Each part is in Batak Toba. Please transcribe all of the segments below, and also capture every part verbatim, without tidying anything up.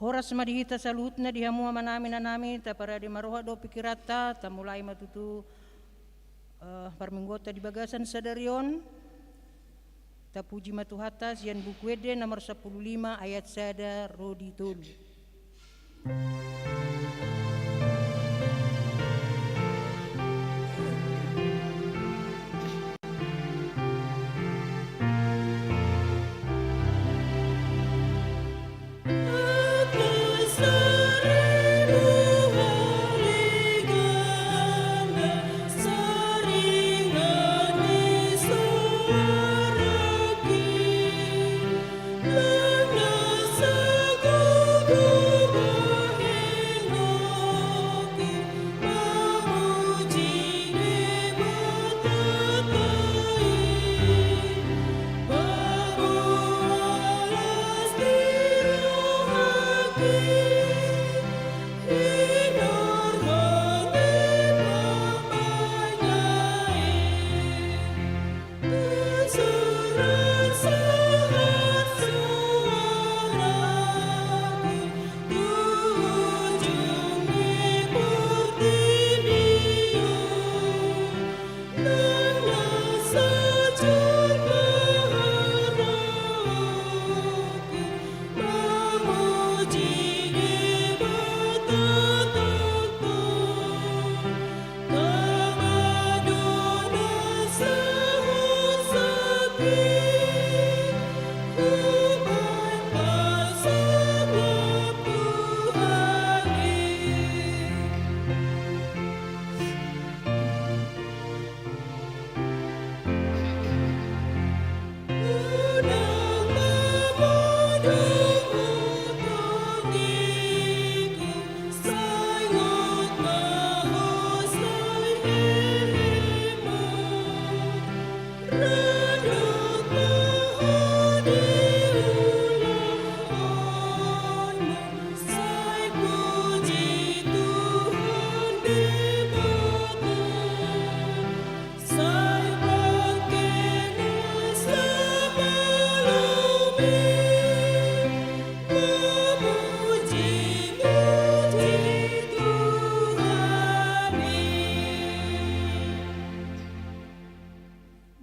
Horas ma di hita saluhutna, di hamu amanami, inanami, taparade ma roha dohot pingkiranta, tamulai ma tutu, eh, parmingguonta di bagasan sadari on. Tapuji ma Tuhanta sian Buku Ende nomor sampulu lima ayat sada ro di tolu.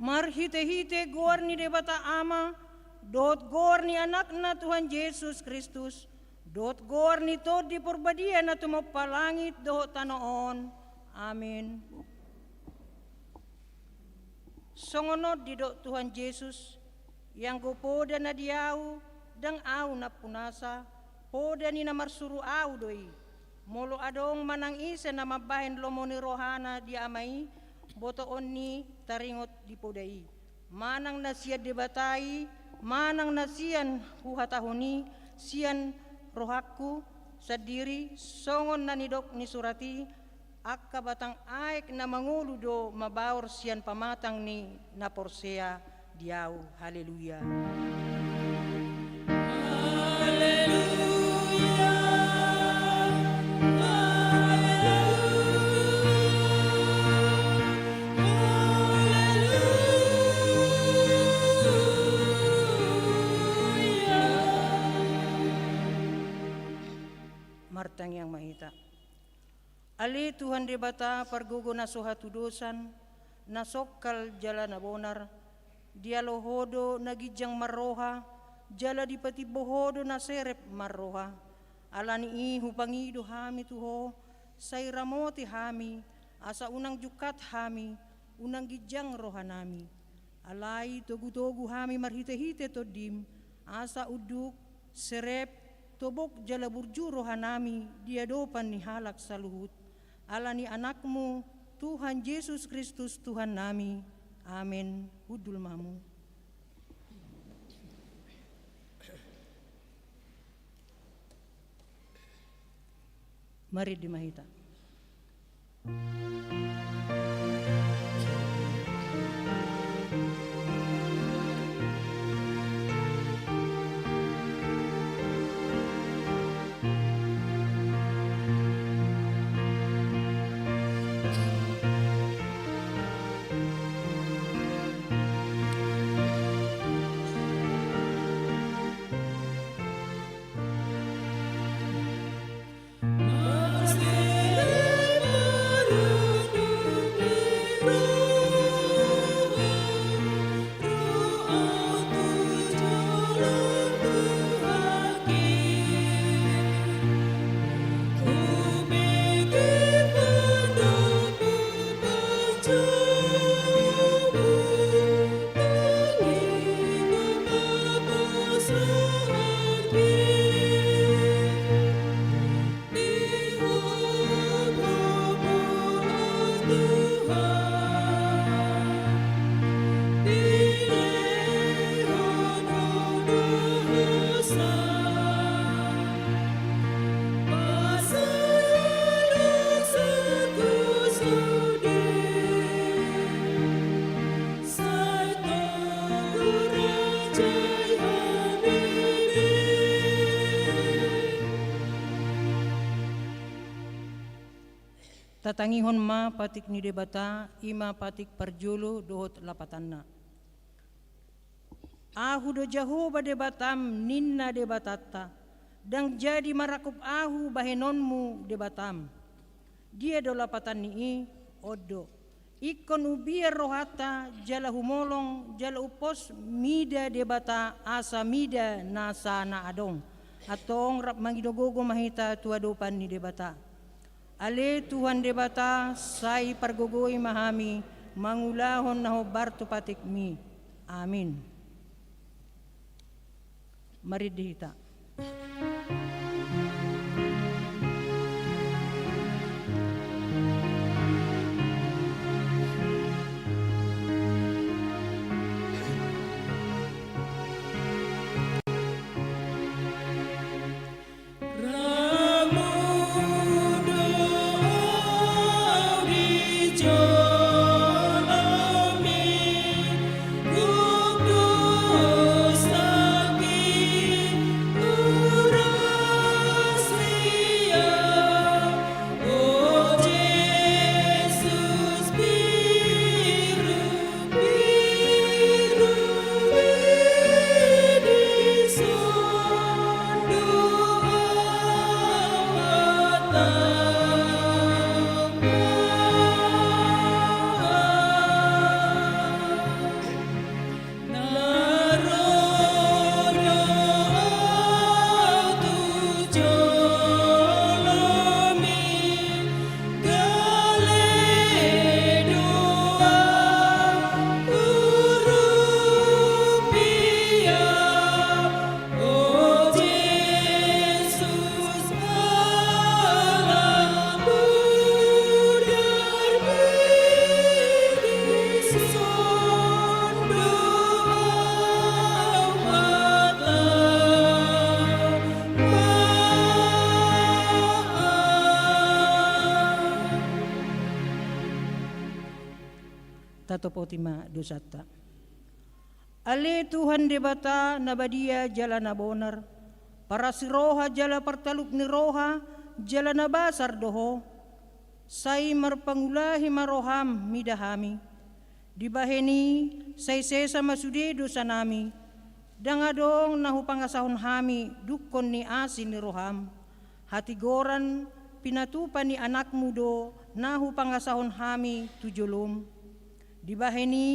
Marhite-hite goar ni Debata Ama, dohot goar ni Anakna Tuhan Jesus Kristus, dohot goar ni Tondi Porbadia na tumompa langit dohot tano on. Amen. Songon on didok Tuhan Jesus, ianggo poda na di Ahu, ndang Ahu nampunasa, poda ni na marsuru Ahu do i. Molo adong manang ise na mambahen lomo ni rohana di Ama i, botoon ni taringot di poda i. Manang na sian Debata i, manang na sian huhatahon i, sian rohangku sandiri, songon na nidok ni surat i, angka batang aek na mangolu do mabaor sian pamatang ni na porsea di Ahu. Haleluya. Martangiang ma hita. Ale Tuhan Debata pargogo na so hatudosan, na songkal jala na bonar, dialo Ho do na ginjang marroha, jala dipatimbo Ho do na serep marroha. Alani i hupangido hami tu Ho, sai ramoti hami, asa unang jungkat hami, unang ginjang rohanami. Alai togu-togu hami marhite-hite Tondim, asa unduk, serep, tobok jala burju rohanami di adopan ni halak saluhut. Alani Anakmu, Tuhan Jesus Kristus Tuhannami. Amen. Hundul ma hamu. Marende ma hita. Tatangihon ma patik ni Debata, i ma patik parjolo dohot lapatanna. Ahu do Jahowa Debatam, ninna Debatanta, ndang jadi marangkup ahu bahenonmu Debatam. Dia do lapatan ni i? On do: Ingkon ubiar rohanta jala humolong jala umpos mida Debata asa mida nasa na adong. Antong rap mangido gogo ma hita tu adopan ni Debata. Ale Tuhan Debata, sai pargogoi ma hami mangulahon na hombar tu patikmi. Amin. Marende hita. Tatopoti ma dosanta. Ale Tuhan Debata na badia jala na bonar, parasi roha jala partaluk ni roha, jala na basar do Ho. Sai marpangulahi ma roham mida hami. Dibahen i sai sesa ma sude dosanami. Ndang adong na hupangasahon hami dungkon ni asi ni roham. Hatigoran pinatupa ni anakmu do na hupangasahon hami tu jolom. Dibahen i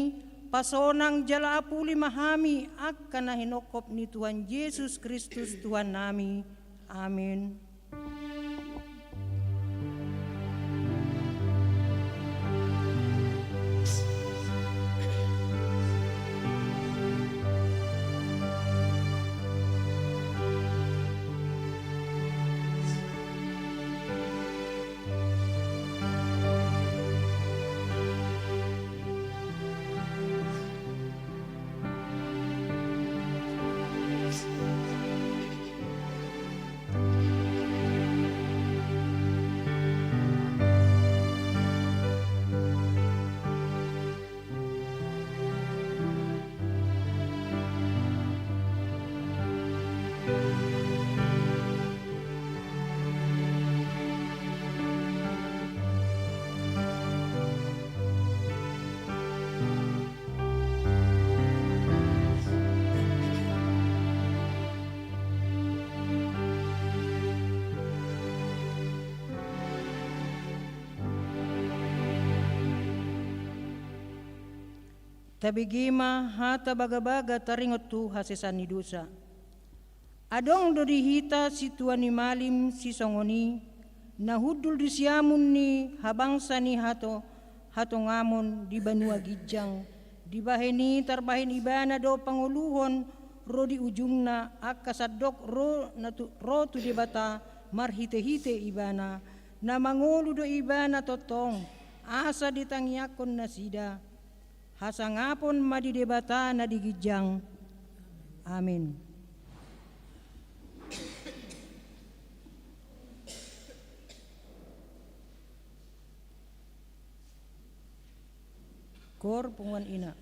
pasonang jala apuli ma hami angka na hinongkop ni Tuhan Jesus Kristus Tuhannami. Amin. Tabege ma hata bagabaga taringot tu hasesaan ni dosa. Adong do di hita sintua ni malim sisongon i, na hundul di siamun ni habangsa ni hato-, hatongamon di banua ginjang. Dibahen i tarbahen ibana do pangoluhon ro di ujungna, angka sandok ro na tu, ro tu Debata marhitehite ibana. Na mangolu do ibana tongtong, asa ditangiangkon nasida. Hasangapon ma di Debata na di ginjang. Amin. Koor punguan ina.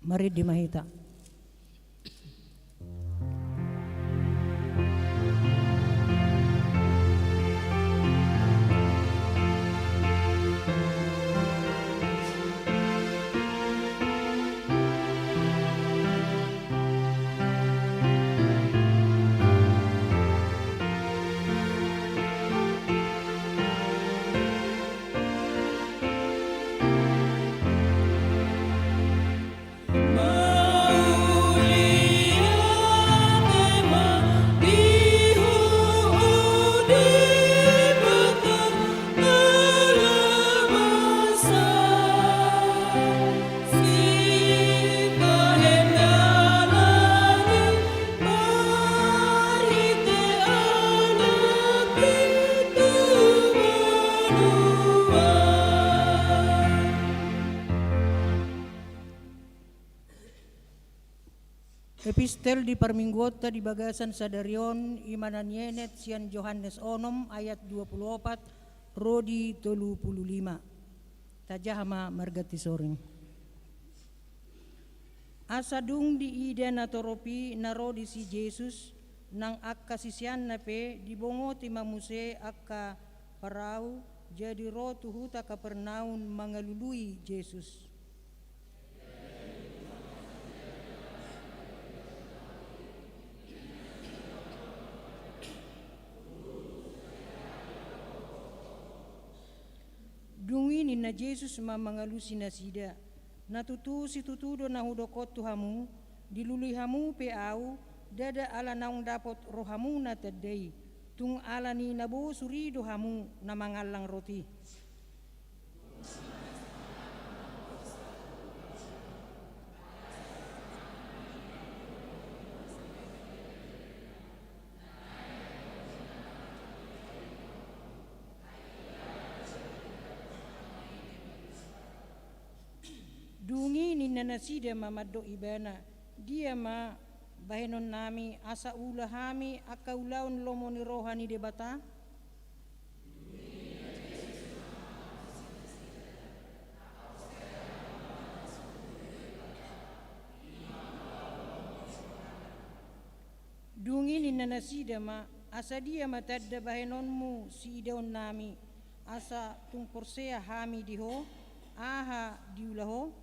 Marende ma hita. Epistel di parmingguonta di bagasan sadari on, i ma na nienet sian Johannes onom ayat dua pulu opat ro di tolu pulu lima. Tajaha ma marganti soring. Asa dung diida natorop i na ro disi Jesus, nang angka siseanna pe dibongoti ma muse angka parau, jadi ro tu huta Kapernaum mangalului Jesus. Dung i ninna Jesus ma mangalusi nasida: Na tutu situtu do na hudok on tu hamu, dilului hamu pe Ahu, ndada ala naung dapot rohamuna tanda i, tung ala ni na bosur i do hamu na mangallang roti. Dung i ninna nasida ma mandok Ibana: Dia ma bahenonnami, asa ula hami angka ulaon lomo ni roha ni Debata? Dung i ninna nasida ma: Asa dia ma tanda bahenonmu siidaonnami, asa tung porsea hami di Ho? Aha diula Ho?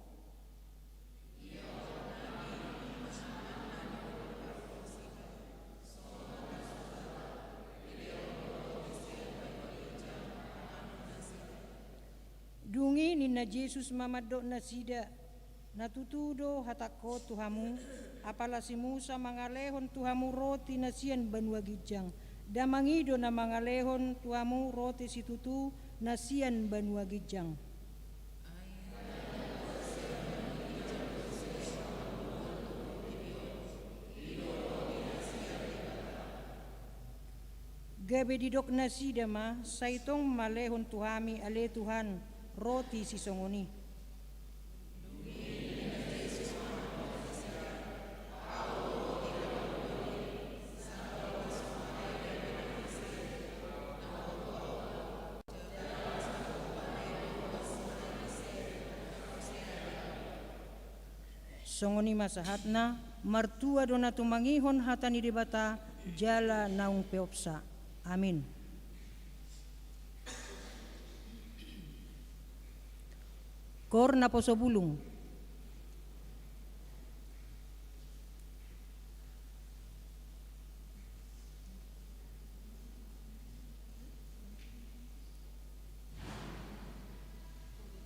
Dung i ninna Jesus ma mandok nasida: Na tutu do hatangku on tu hamu, apala si Musa mangalehon tu hamu roti na sian banua ginjang, damang i do na mangalehon tu hamu roti situtu na sian banua ginjang. Gabe didok nasida ma: Sai tong ma lehon tu hami ale Tuhan, roti sisongon i. Songon i ma sahatna, martua do na tumangihon hata ni Debata jala naung peopsa. Amin. Koor naposo bulung.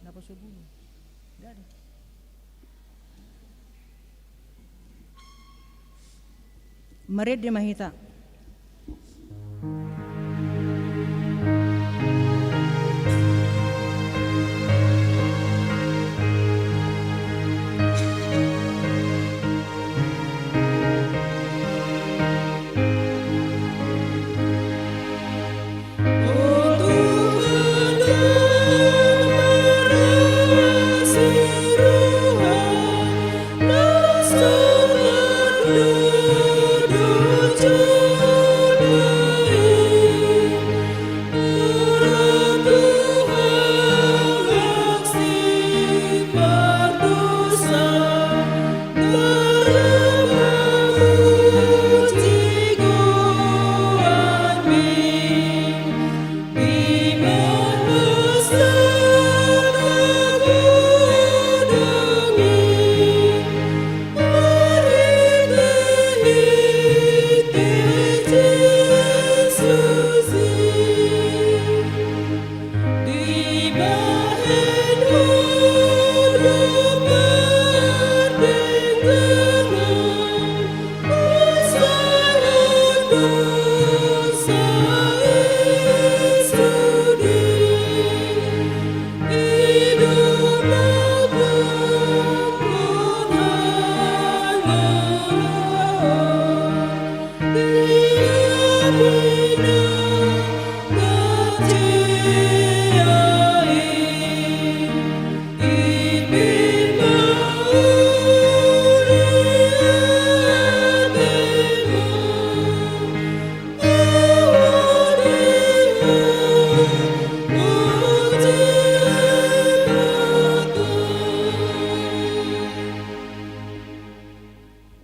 Naposo bulung. Nggak ada. Marende ma hita.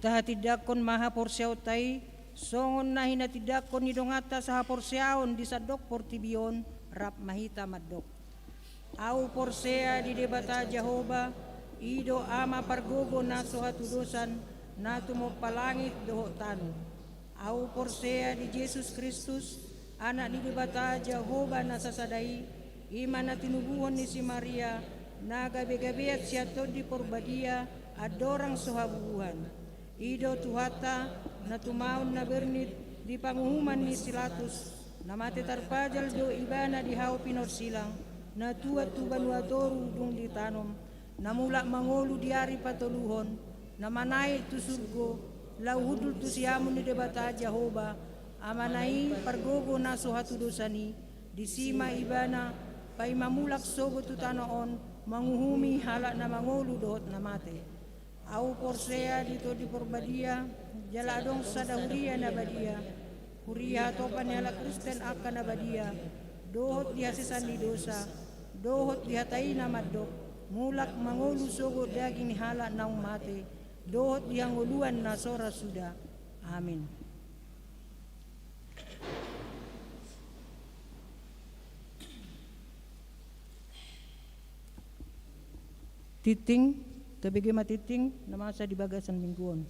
Tahatindangkon ma haporseaonta i, songon na hinatindangkon ni donganta sahaporseaon di sandok portibi on, rap ma hita mandok. Ahu porsea di Debata Jahowa, i do Ama pargogo na so hatudosan, na tumompa langit dohot tano. Ahu porsea di Jesus Kristus, Anak ni Debata Jahowa na sasada i, i ma na tinubuhon ni si Maria, na gabegabean sian Tondi Porbadia, andorang so habubuhan. I do Tuhanta, na tumaon na bernit di panguhuman ni si Pilatus, na mate tarpajal do Ibana di hau pinorsilang, na tuat tu banua toru dung ditanom, na mulak mangolu di ari patoluhon, na manaek tu surgo, laho hundul tu siamun ni Debata Jahowa, Amana i pargogo na so hatudosan i, disi ma Ibana, paima mulak sogot tu tano on, manguhumi halak na mangolu dohot na mate. Ahu porsea di Tondi Porbadia, jala adong sada huria na badia, huria hatopan ni halak Kristen angka na badia, dohot di hasesaan ni dosa, dohot di hata i na mandok, mulak mangolu sogot daging ni halak naung mate, dohot di hangoluan na so ra suda. Amin. Tingting, tabege ma tingting na masa di bagasan minggu on.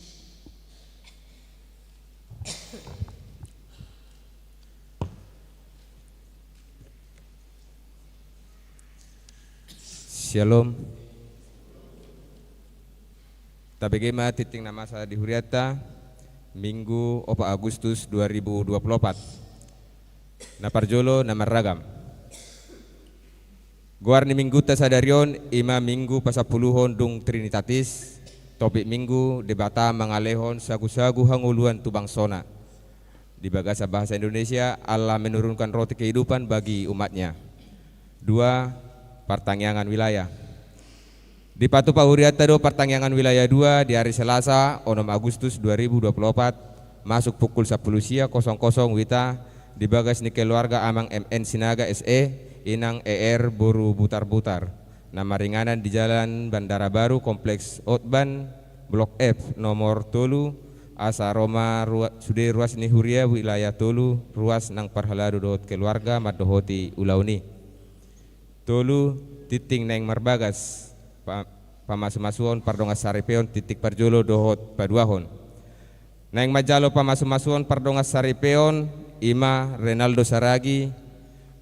Syalom. Tabege ma tingting na masa di hurianta, Minggu opat Agustus dua ribu dua puluh opat. Na parjolo na marragam. Goar ni minggunta sadari on i ma Minggu pasampuluhon dung Trinitatis, topik Minggu, Debata mangalehon sagusagu hangoluan tu bangsona. Di bagasan bahasa Indonesia, Allah menurunkan roti kehidupan bagi umat-Nya. Dua, partangiangan wilayah. Dipatupa hurianta do partangiangan wilayah dua di ari Selasa, onom Agustus dua ribu dua puluh opat, masuk pukul sampulu sia kosong kosong wita, di bagas ni keluarga Amang M N Sinaga S E, Inang E R boru Butar-Butar, na maringanan di Jalan Bandara Baru, Kompleks Otban, Blok F, nomor tolu, asa ro ma rua-, sude ruas ni huria wilayah tolu, ruas nang parhalado dohot keluarga mandohoti ulaon i. Tolu, tingting naeng marbagas, pa-, pamasumasuon pardongansaripeon tingting parjolo dohot paduahon. Naeng manjalo pamasumasuon pardongansaripeon i ma Renaldo Saragi,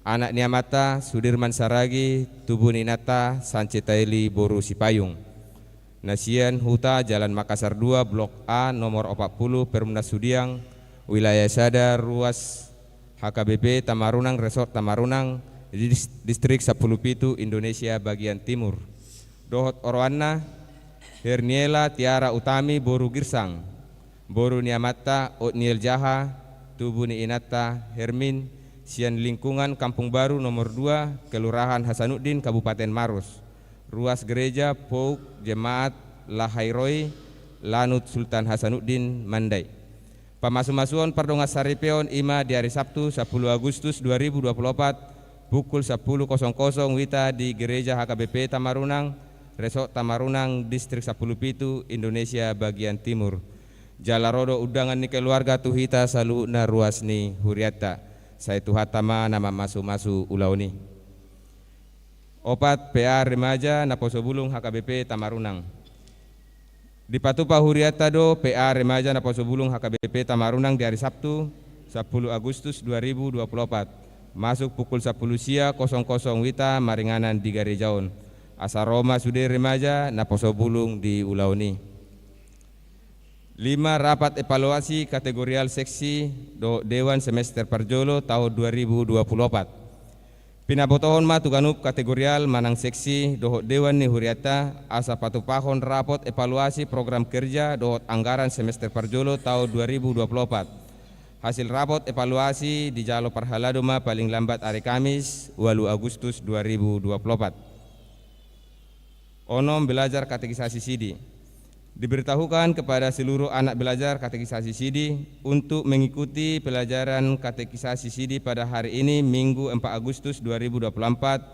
anak ni amanta Sudirman Saragi, tubu ni inanta Sance Taeli boru Sipayung. Na sian huta Jalan Makassar dua, Blok A, nomor opat pulu, Perumnas Sudiang, wilayah sada, ruas H K B P Tamarunang, Resort Tamarunang, dis-, Distrik sampulu pitu, Indonesia bagian timur. Dohot oroanna, Herniela Tiara Utami boru Girsang, boru ni amanta Otniel Jaha, tubu ni inanta Hermin, sian lingkungan Kampung Baru nomor dua, Kelurahan Hasanuddin, Kabupaten Maros. Ruas gereja Pouk Jemaat Lahairoi, Lanut Sultan Hasanuddin, Mandai. Pamasumasuon pardongansaripeon i ma di ari Sabtu, sampulu Agustus dua ribu dua puluh opat, pukul sampulu kosong kosong wita di Gereja H K B P Tamarunang, Resort Tamarunang, Distrik sampulu pitu, Indonesia bagian timur. Jala ro do undangan ni keluarga tu hita saluhutna ruas ni hurianta. Sai Tuhanta ma na mamasumasu ulaon i. Opat, P A Remaja Naposobulung H K B P Tamarunang. Dipatupa hurianta do P A Remaja Naposobulung H K B P Tamarunang di ari Sabtu, sampulu Agustus dua ribu dua puluh opat, masuk pukul sampulu sia kosong kosong wita maringanan di gareja on. Asa ro ma sude remaja Naposobulung di ulaon i. Lima, rapat evaluasi kategorial seksi dohot dewan semester parjolo taon dua ribu dua puluh opat. Pinabotohon ma tu ganup kategorial manang seksi dohot dewan ni hurianta asa patupahon rapot evaluasi program kerja dohot anggaran semester parjolo taon dua ribu dua puluh opat. Hasil rapot evaluasi dijalo parhalado ma paling lambat ari Kamis, ualu Agustus dua ribu dua puluh opat. Onom, belajar katekisasi sidi. Diberitahukan kepada seluruh anak belajar katekisasi sidi untuk mengikuti pelajaran katekisasi sidi pada hari ini, Minggu, empat Agustus dua ribu dua puluh empat,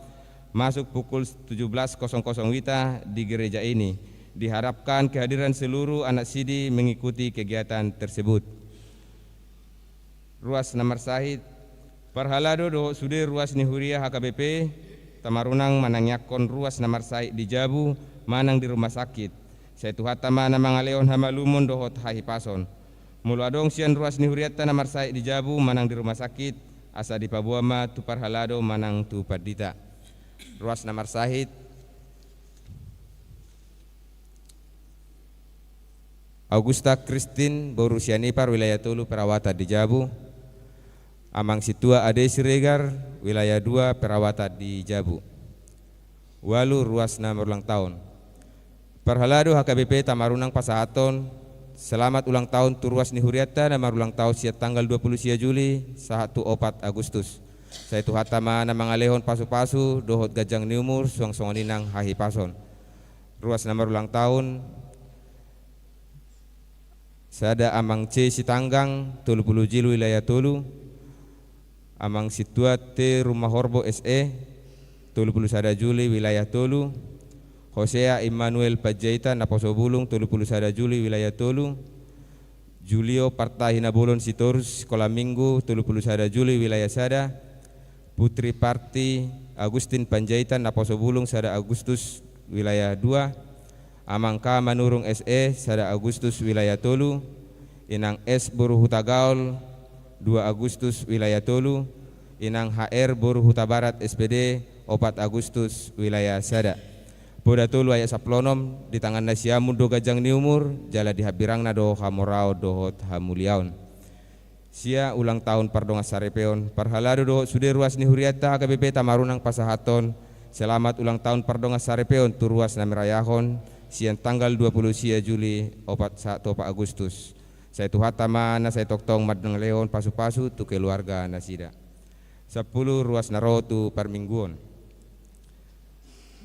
masuk pukul tujuh belas kosong kosong WITA di gereja ini. Diharapkan kehadiran seluruh anak sidi mengikuti kegiatan tersebut. Ruas na marsahit. Parhalado dohot sude ruas ni huria H K B P, tamarunang manangiangkon ruas na marsahit di jabu manang di rumah sakit. Sai Tuhanta ma na mangalehon hamalumon dohot hahipason. Molo adong sian ruas ni hurianta na marsahit di jabu manang di rumah sakit, asa dipaboa ma tu parhalado manang tu pandita. Ruas na marsahit. Augusta Kristin, boru Sianipar, wilayah tolu, perawatan di jabu. Amang Sintua Ade Siregar, wilayah dua, perawatan di jabu. Ualu, ruas na marulang taon. Parhalado H K B P tamarunang pasahathon selamat ulang taon tu ruas ni hurianta na marulang taon sian tanggal dua puluh sia Juli sahat tu opat Agustus. Sai Tuhanta ma na mangalehon pasupasu dohot ganjang ni umur suang songon i nang hahipason. Ruas na marulang taon, sada Amang C Sitanggang, tolu pulu Juli, wilayah tolu. Amang Sintua T Rumahorbo S E, tolu pulu sada Juli, wilayah tolu. Hosea Immanuel Panjaitan, Naposobulung, tolu pulu sada Juli, wilayah tolu. Julio Parta Hinabolon Sitorus, Sikola Minggu, tolu pulu sada Juli, wilayah sada. Putri Parti Agustin Panjaitan, Naposobulung, sada Agustus, wilayah dua. Amang K Manurung S E, sada Agustus, wilayah tolu. Inang S boru Hutagaol, dua Agustus, wilayah tolu. Inang H R boru Hutabarat S P D, opat Agustus, wilayah sada. Poda tolu ayat sampulu onom, di tangan na siamun do ganjang ni umur, jala di hambirangna do hamoraon dohot hamuliaon. Sia, ulang taon pardongansaripeon. Parhalado dohot sude ruas ni hurianta H K B P tamarunang pasahathon selamat ulang taon pardongansaripeon tu ruas na marayahon sian tanggal dua pulu sia Juli opat sahat tu opat Agustus. Sai Tuhanta ma na sai tongtong mangalehon pasupasu tu keluarga nasida. Sampulu, ruas na ro tu parmingguon.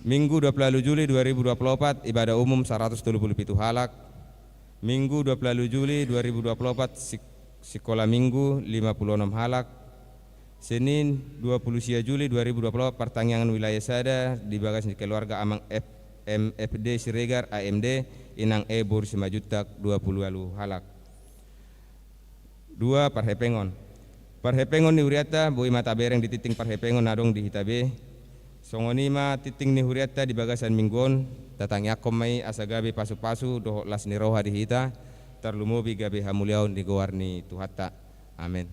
Minggu dua pulu ualu Juli dua ribu dua pulu opat, ibadah umum saratus tolu pulu pitu halak. Minggu dua pulu ualu Juli dua ribu dua pulu opat, sik-, sikola minggu lima pulu onom halak. Senin dua pulu sia Juli dua ribu dua pulu opat, partangiangan wilayah sada di bagas ni keluarga Amang F-, M F D Siregar, A M D, Inang E boru Simanjuntak, dua pulu ualu halak. Dua, parhepengon. Parhepengon ni hurianta, boi ma tabereng di tingting parhepengon na adong di hita be. Songon i ma tingting ni hurianta di bagasan minggu on, tatangiangkon ma i asa gabe pasupasu dohot las ni roha di hita, tarlumobi gabe hamuliaon di goar ni Tuhanta. Amen.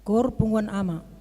Koor Punguan Ama.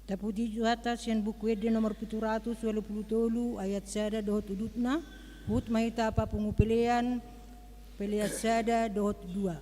Tapuji Tuhanta sian Buku Ende nomor pitu ratus ualu pulu tolu ayat sada dohot udutna. Huhut ma hita papungu pelean, pelean sada dohot dua.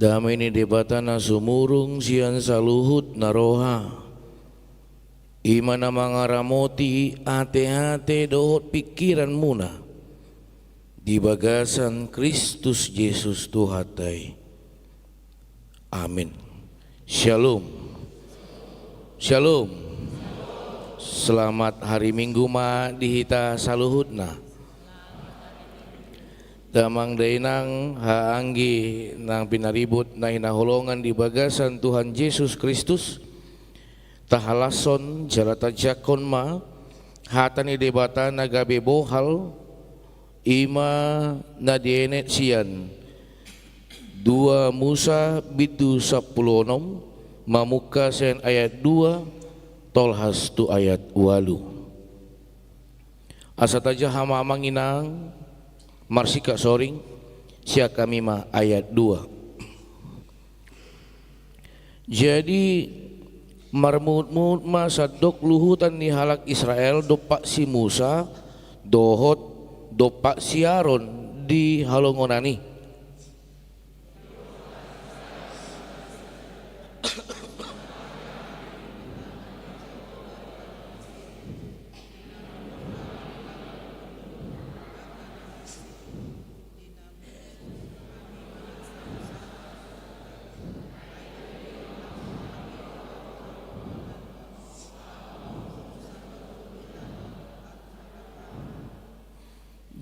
Dame ni Debata na sumurung sian saluhut na roha, i ma na mangaramoti ateate dohot pingkiranmuna di bagasan Kristus Jesus Tuhanta i. Amin. Syalom. Syalom. Selamat hari Minggu ma di hita saluhutna. Damang dainang, haha anggi nang pinaribot na hinaholongan di bagasan Tuhan Jesus Kristus, tahalashon jala tajangkon ma hata ni Debata na gabe bohal, i ma na dienet sian dua Musa bindu sampulu onom, mamungka sian ayat dua tolhas tu ayat ualu. Asa tajaha ma amang inang, marsingkat soring, sian hami ma ayat dua. Jadi, marmungutmungut ma sandok luhutan ni halak Israel dompak si Musa, dohot dompak si Aron di halongonan i.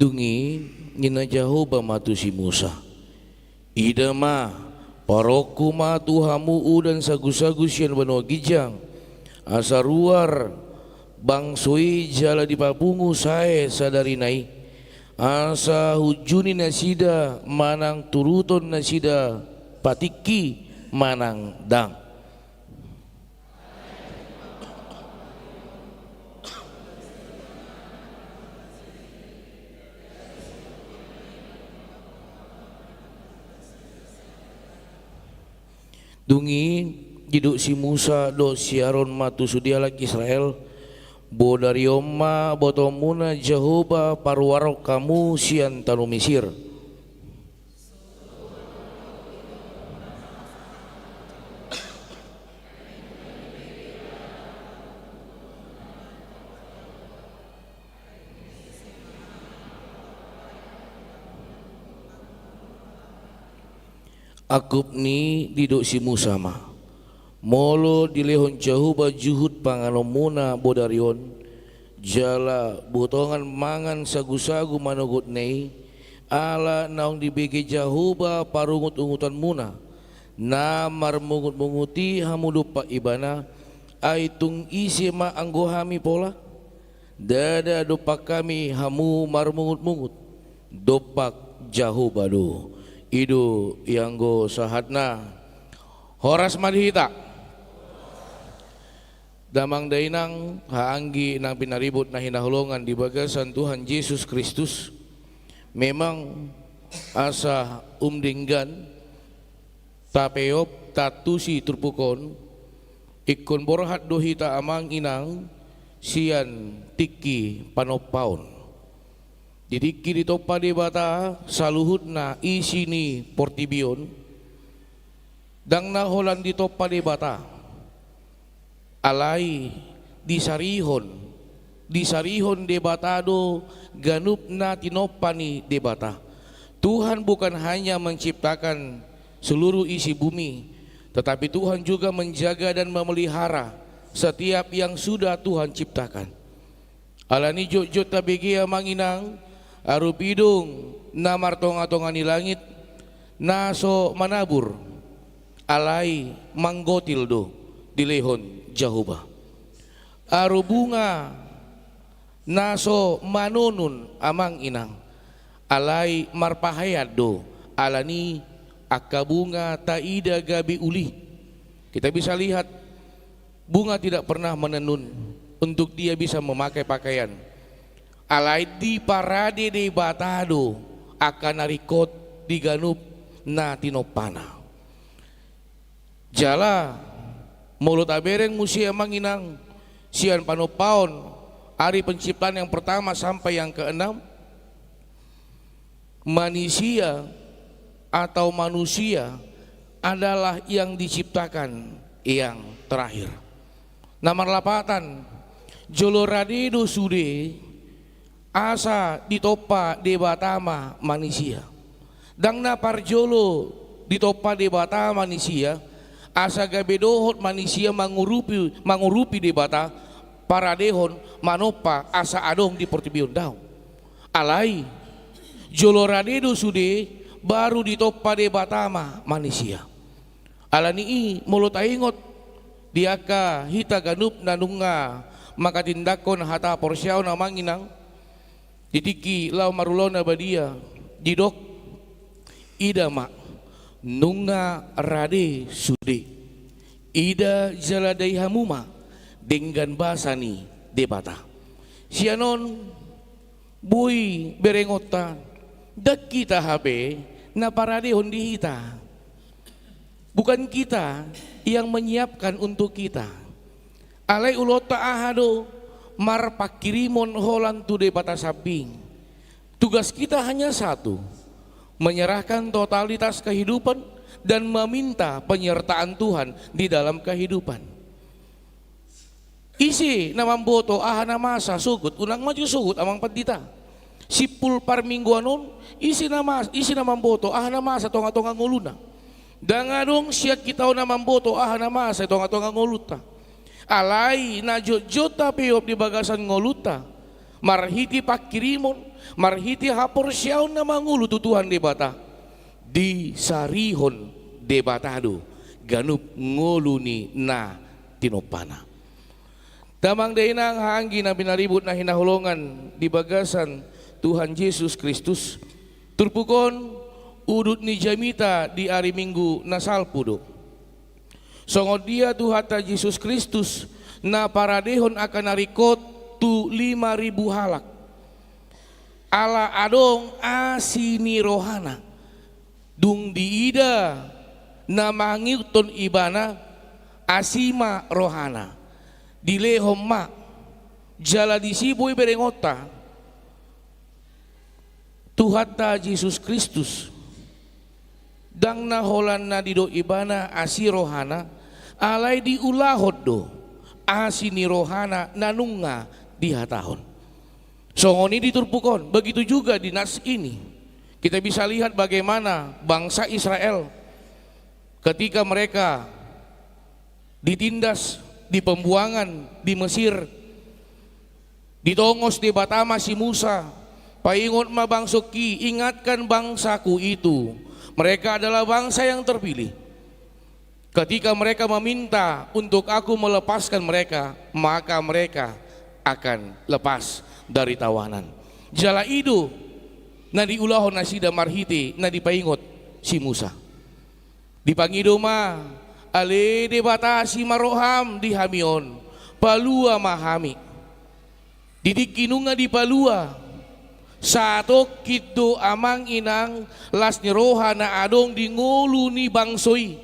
Dung i ninna Jahowa ma tu si Musa: Ida ma, paruhon ma tu hamu udan sagusagu sian banua ginjang, asa ruar bangso i jala dipapungu sae sadarina i, asa hunjuni nasida manang turuton nasida patikki manang ndang. Dung i didok si Musa dohot si Aron ma tu sude halak Israel: Bodari on ma botoonmuna Jahowa paruarhon hamu sian tano Misir. Angkup ni i didok si Musa ma: Molo dilehon Jahowa juhut panganonmuna bodari on, jala butongan mangan sagusagu manogotna i, ala naung dibege Jahowa parungutungutanmuna, na marmungutmungut i hamu dompak Ibana, ai tung ise ma anggo hami pola? Ndada dompak hami hamu marmungutmungut, dompak Jahowa do. I do ianggo sahatna. Horas ma di hita. Damang dainang, haha anggi nang pinaribot na hinaholongan di bagasan Tuhan Jesus Kristus, memang asa umdenggan tapeop, taantusi turpuk on, ingkon borhat do hita amang inang sian tingki panompaon. Di tingki ditompa Debata saluhutna isi ni portibi on, ndang na holan ditompa Debata, alai disarihon, disarihon Debata do ganup na tinompa ni Debata. Tuhan bukan hanya menciptakan seluruh isi bumi, tetapi Tuhan juga menjaga dan memelihara setiap yang sudah Tuhan ciptakan. Alani i jotjot tabege amang inang, arupi dung na martongatonga ni langit, na so manabur, alai manggotil do dilehon Jahowa. Aru bunga na so manonun amang inang, alai marpahean do, alani i angka bunga taida gabe uli. Kita bisa lihat, bunga tidak pernah menenun untuk dia bisa memakai pakaian. Alai diparade Debata do angka na ringkot di ganup na tinompana. Jala, molo tabereng muse amang inang, sian panompaon, ari penciptaan yang pertama sampai yang keenam, manisia atau manusia adalah yang diciptakan yang terakhir. Na marlapatan, jolo rade do sude asa ditompa Debata ma manisia. Ndang na parjolo ditompa Debata manisia, asa gabe dohot manisia mangurupi, mangurupi Debata, paradehon manompa asa adong di portibi on, daong. Alai, jolo rade do sude, baru ditompa Debata ma manisia. Alani i, molo taingot di angka hita ganup na nunga manghatindanghon hata haporseaon, amang inang, di tingki laho marulaon na badia, didok: Ida ma, nunga rade sude. Ida jala dai hamu ma denggan basa ni Debata. Sian on, boi berengonta, ndang hita hape na paradehon di hita. Bukan kita yang menyiapkan untuk kita. Alai ulaonta aha do? Marpanghirimon holan tu Debata sambing. Tugas kita hanya satu, menyerahkan totalitas kehidupan dan meminta penyertaan Tuhan di dalam kehidupan. Ise na mamboto aha na masa sogot, unang ma jo sogot, amang pandita. Simpul parmingguan on, ise na mas-, ise na mamboto aha na masa tonga-tonga ngoluna? Ndang adong sian hita on na mamboto aha na masa tonga-tonga ngolunta. Alai na jotjot tapeop di bagasan ngolunta, marhite panghirimon, marhite haporseaon na mangolu tu Tuhan Debata, disarihon Debata do ganup ngolu ni na tinompana. Damang dainang, haha anggi na pinaribut na hinaholongan di bagasan Tuhan Jesus Kristus, turpuk on udut ni jamita di ari Minggu na salpu do. Songon dia Tuhanta Jesus Kristus na paradehon angka na ringkot tu lima ribu halak, ala adong asi ni rohana. Dung diida na mangihuthon ibana, asi ma rohana, dilehon ma. Jala disi boi berengonta, Tuhanta Jesus Kristus, ndang na holan na didok ibana asi rohana, alai diulahon do asi ni rohana na nunga dihatahon. Songon i di turpuk on, begitu juga di nas ini. Kita bisa lihat bagaimana bangsa Israel ketika mereka ditindas di pembuangan di Mesir, ditongos Debata ma si Musa, "Paingot ma bangsongki, ingatkan bangsaku itu. Mereka adalah bangsa yang terpilih. Ketika mereka meminta untuk Aku melepaskan mereka, maka mereka akan lepas dari tawanan." Jala i do na diulahon nasida marhite na dipaingot si Musa. Dipangido ma, "Ale Debata, asi ma roham di hami on, palua ma hami." Di tingki nunga dipalua, satongkin do, amang inang, las ni roha na adong di ngolu ni bangso i.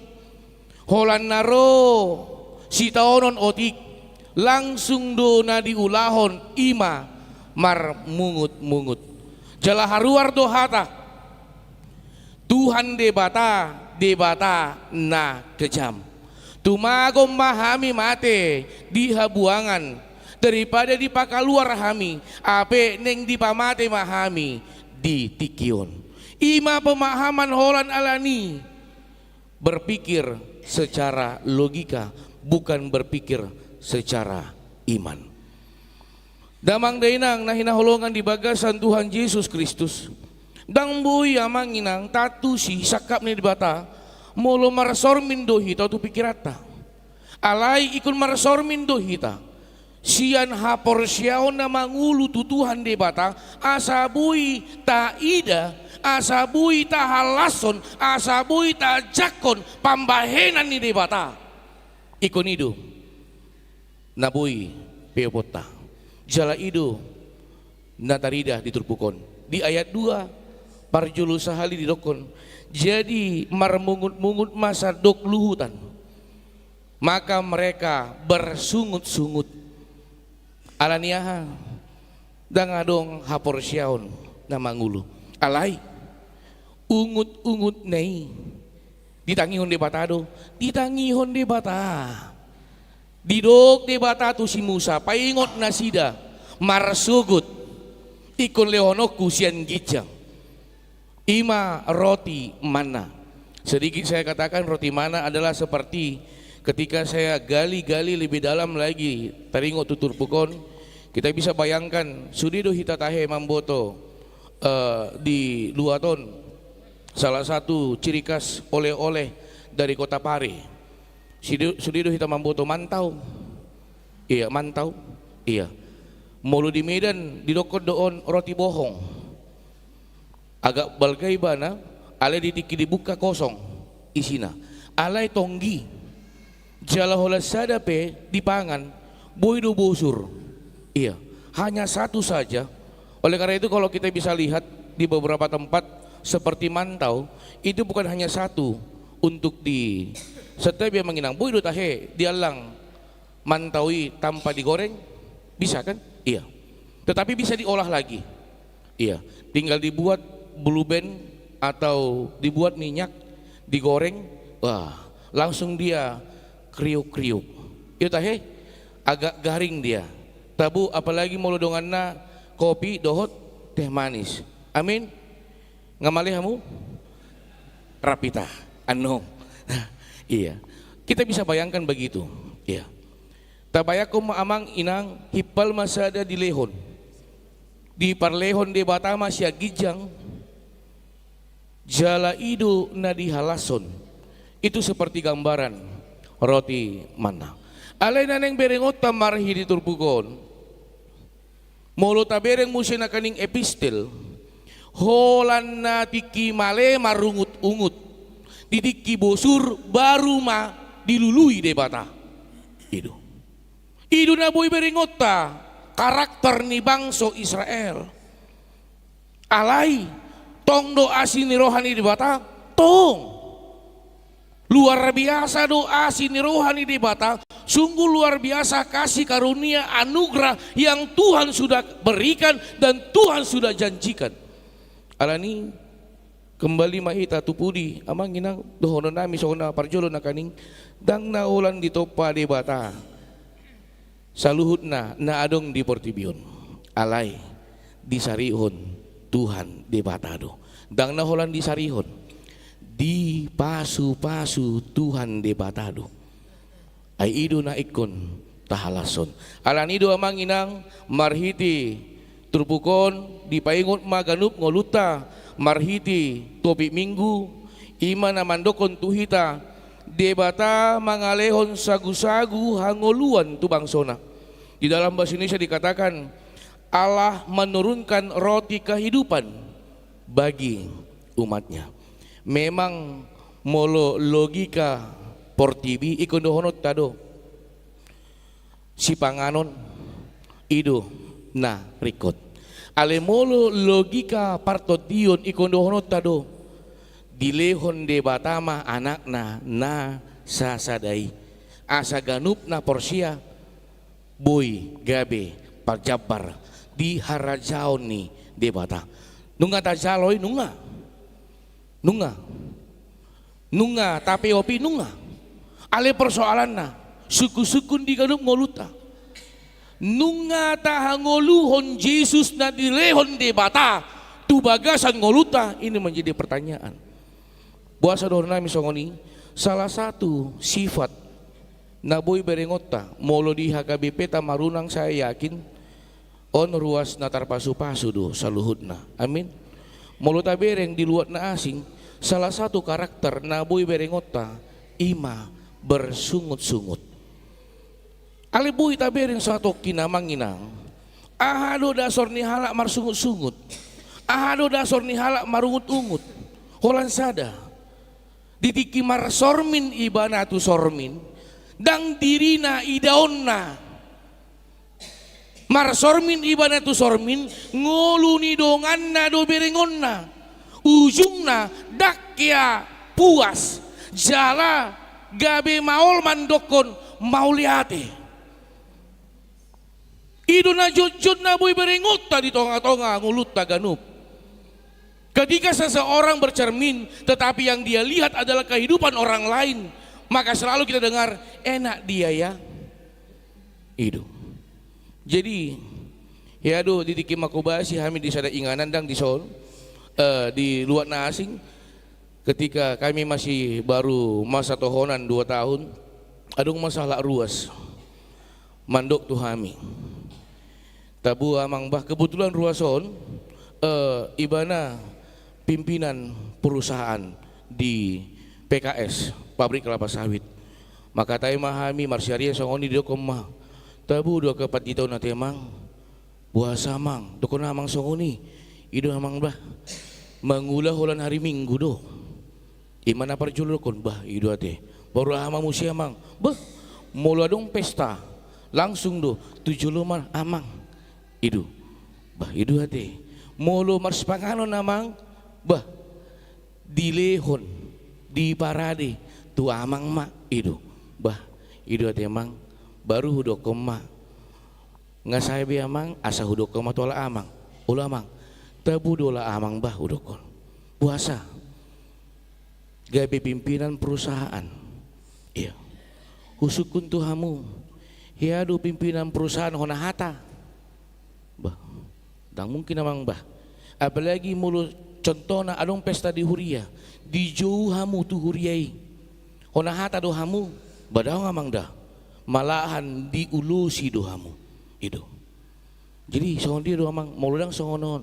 Holan na ro sitaonon otik, langsung do na diulahon, i ma marmungut-mungut. Jala haruar do hata, "Tuhan Debata, Debata na kejam. Tumagon ma hami mate di habuangan, daripada dipakaluar hami, hape naeng dipamate ma hami di tingki on." I ma pemahaman holan alani berpikir secara logika, bukan berpikir secara iman. Damang dainang na hinaholongan di bagasan Tuhan Jesus Kristus, ndang boi, amang inang, taantusi sangkap ni Debata molo marsormin do hita tu pikiranta. Alai ingkon marsormin do hita sian haporseaon na mangolu tu Tuhan Debata, asa boi taida, asa boi tahallashon, asa boi tajangkon pambahenan ni Debata. Ingkon i do na boi peoponta. Jala i do na tarida di turpuk on. Di ayat dua, parjolo sahali didokkon, "Jadi marmungut-mungut ma sandok luhutan, maka mereka bersungut-sungut." Alani aha? Ndang adong haporseaon na mangolu. Alai ungut-ungutna i Ditangihon Debata do, ditangihon Debata. Didok Debata tu si Musa, paingot nasida, marsogot, ingkon lehononku sian ginjang. Ima roti manna. Sedikit saya katakan, roti manna adalah seperti ketika saya gali-gali lebih dalam lagi, taringot tu turpuk on, kita bisa bayangkan, sude do hita tahe mamboto, eh, di luat on, salah satu ciri khas oleh-oleh dari Kota Pare. Sude, sude do hita mamboto mantau. Iya, mantau. Iya. Molo di Medan, didokkon do on roti bohong. Agak balga ibana, alai di tingki dibuka kosong isina. Alai tonggi. Jala holan sada pe dipangan, boi do bosur. Iya, hanya satu saja. Oleh karena itu, kalau kita bisa lihat di beberapa tempat seperti mantau, itu bukan hanya satu untuk di, setiap yang menginang. Boi do tahe diallang mantau i tanpa digoreng, bisa kan? Iya. Tetapi bisa diolah lagi. Iya, tinggal dibuat blue band atau dibuat minyak, digoreng, wah, langsung dia kriuk-kriuk. Iya tahe, agak garing dia. Tabo, apalagi molo donganna kopi dohot teh manis. Amin. Nga male hamu? Rap hita. Annon. Iya. Kita bisa bayangkan begitu. Iya. Tabayangkon ma amang inang, himpal ma sada dilehon. Diparlehon Debata ma sian ginjang, jala i do na dihalashon. Itu seperti gambaran roti manna. Alai na naeng berengonta marhite turpuk on, molo tabereng muse nangkaning epistel, holan na tingki male marungut-ungut, di tingki bosur baru ma dilului Debata. I do. I do na boi berengonta karakter ni bangso Israel. Alai, tong do asi ni roha ni Debata? Tong. Luar biasa do asi ni roha ni Debata, sungguh luar biasa kasih karunia anugerah yang Tuhan sudah berikan dan Tuhan sudah janjikan. Alani, kembali ma hita tu pudi, amang inang, dohonon nami songon na parjolo nangkaning, ndang na holan ditompa Debata saluhutna na adong di portibi on. Alai, disarihon Tuhan Debata do. Ndang na holan disarihon, dipasu-pasu Tuhan Debata do. Ai i do na ingkon tahalashon. Alani do amang inang, marhite turpuk on dipaingot ma ganup ngolunta marhite topik Minggu, i ma na mandokkon tu hita, Debata mangalehon sagu-sagu hangoluan tu bangsona. Di dalam bahasa Indonesia dikatakan, Allah menurunkan roti kehidupan bagi umat-Nya. Memang molo logika portibi ingkon dohononta do, sipanganon i do na ringkot. Alai molo logika partondion ingkon dohononta do, dilehon Debata ma Anak-Na na sasada i, asa ganup na porsea boi gabe parjambar di harajaon ni Debata. Nunga tajalo i? Nunga. Nunga. Nunga tapeop i? Nunga. Alai persoalanna, sungkun-sungkun di ganup ngolunta, nunga tahangoluhon Jesus na dilehon Debata tu bagasan ngolunta? Ini menjadi pertanyaan. Boasa dohonon nami songon i? Salah satu sifat na boi berengonta, molo di H K B P ta marunang, saya yakin on ruas na tarpasu-pasu do saluhutna. Amin. Molo tabereng di luat na asing, salah satu karakter na boi berengonta, i ma bersungut-sungut. Alai boi tabereng satongkin, amang inang, aha do dasor ni halak marsungut-sungut? Aha do dasor ni halak marungut-ungut? Holan sada. Di tingki marsormin ibana tu sormin, ndang dirina idaonna. Marsormin ibana tu sormin, ngolu ni donganna do berengonna. Ujungna, ndang hea puas, jala gabe maol mandokkon mauliate. I do na jotjot na boi berengonta di tonga-tonga ngolunta ganup. Ketika seseorang bercermin, tetapi yang dia lihat adalah kehidupan orang lain, maka selalu kita dengar, "Enak dia ya." I do. Jadi, ia do di tingki manghobasi hami di sada inganan, dang, di son, eh, di luat na asing, ketika kami masih baru masa tohonan dua tahun, adong ma sahalak ruas mandok tu hami. Tabo amang bah, kebetulan ruas on, eh, ibana pimpinan perusahaan di P K S, pabrik kelapa sawit. Mangkatai ma hami, marsiaria songon i, didokkon ma, "Tabo do angka pandita on ate amang?" "Boasa amang?" "Dokkon amang songon i." "I do amang bah, mangula holan hari Minggu do." I ma na parjolo dokkon, "Bah, i do ate." "Boru aha ma muse amang?" "Bah, molo adong pesta, langsung do tu jolo ma amang." "I do." "Bah, i do ate." "Molo marsipanganon amang?" "Bah, dilehon, diparade tu amang ma." "I do." "Bah, i do ate amang, baru hudokkon ma." "Nga sae be amang, asa hudokkon ma tu ala amang." "Olo amang." "Tabo do ala amang bah," hudokkon. "Boasa?" "Gabe pimpinan perusahaan." "Ia." "Husungkun tu hamu, ia do pimpinan perusahaan hona hata?" "Bah, dang mungkin amang bah. Apalagi molo contohna adong pesta di huria, dijou hamu tu huria i, hona hata do hamu?" "Bah, daong amang da. Malahan diulosi do hamu." I do. Jadi songon dia do amang, molo dang songon on,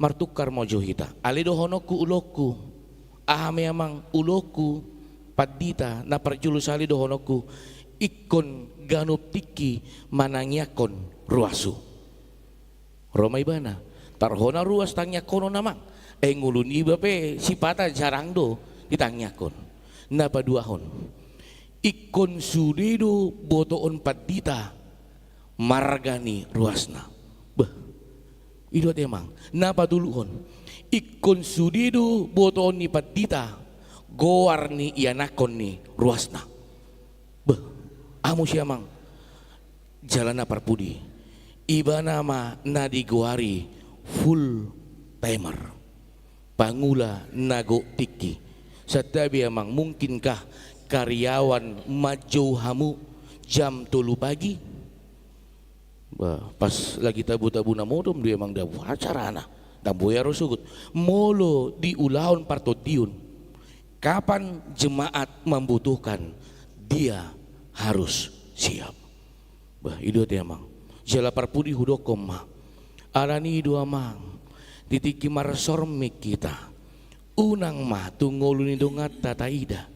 martukar ma jo hita. Alai dohononku, ulokku, aha ma amang, ulokku pandita, na parjolo sahali dohononku, ingkon ganup tingki manangiangkon ruashu. Ro ma ibana, tar hona ruas tangiangkonon amang. Eh, ngolu niba pe sipata jarang do ditangiangkon. Na paduahon, ingkon sude do botoon pandita marga ni ruasna. Bah, i do ate amang. Na patoluhon, ingkon sude do botoon ni pandita goar ni ianakhon ni ruasna. Bah, aha muse amang? Jala na parpudi, ibana ma na digoari full timer, pangula na gok tingki. Santabi amang, mungkinkah karyawan manjou hamu jam tolu pagi? Bah, pas lagi tabo-tabo na modom do i amang, dang boi carana, dang boi ro sogot. Molo di ulaon partondion, kapan jemaat membutuhkan, dia harus siap. Bah, i do ate amang. Jala parpudi hudokkon ma, alani i do amang, di tingki marsormin hita, unang ma tu ngolu ni donganta taida,